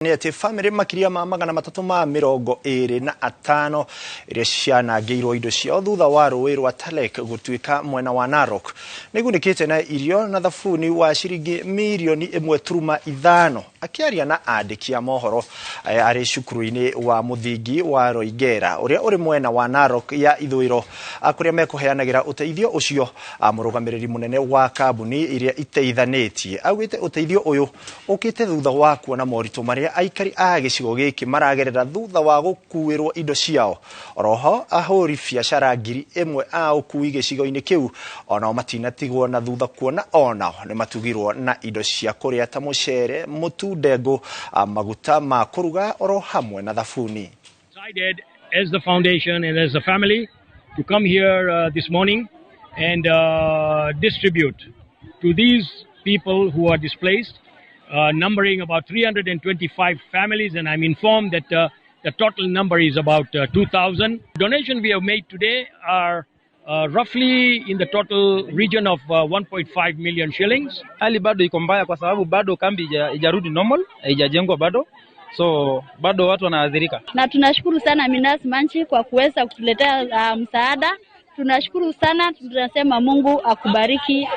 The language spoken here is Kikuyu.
Nĩ atĩ bamĩrĩ makĩria ma 325 iria cianangĩirwo indo ciao thutha wa rũĩ rwa Talek gũtuĩka mwena wa Narok nĩgunĩkĩte na irio na thabuni wa ciringi mirioni 1.5. Akĩaria na andĩki a mohoro arĩ cukuru-inĩ wa mũthingi wa Roigera ũrĩa ũrĩ mwena wa Narok ya ithũĩro, kũrĩa mekũheanagĩra ũteithio ũcio, mũrũgamĩrĩri mũnene wa kambuni iria iteithanĩtie augĩte ũteithio ũyũ ũkĩte thutha wa kuona moritũ marĩa aikari a gĩcigo gĩkĩ maragerera thutha wa gũkuĩrwo indo ciao. Oroho ahũri biacara 1000 a ũkui gĩcigo-inĩ kĩu onao matinatigwo na thutha, kuona onao nĩ matugirwo na indo cia kũrĩa ta mũcere, mũtu, ndengũ, maguta ma kũruga oro hamwe na thabuni. Decided as the foundation and as a family to come here this morning and distribute to these people who are displaced, numbering about 325 families, and I'm informed that the total number is about 2,000. Donation we have made today are roughly in the total region of 1.5 million shillings. Hali bado iko mbaya kwa sababu bado kambi haijarudi normal, haijajengwa bado, so bado watu wanaathirika. Na tunashukuru sana Minas Manchi kwa kuweza kutuletea msaada. Tunashukuru sana, tunasema Mungu akubariki.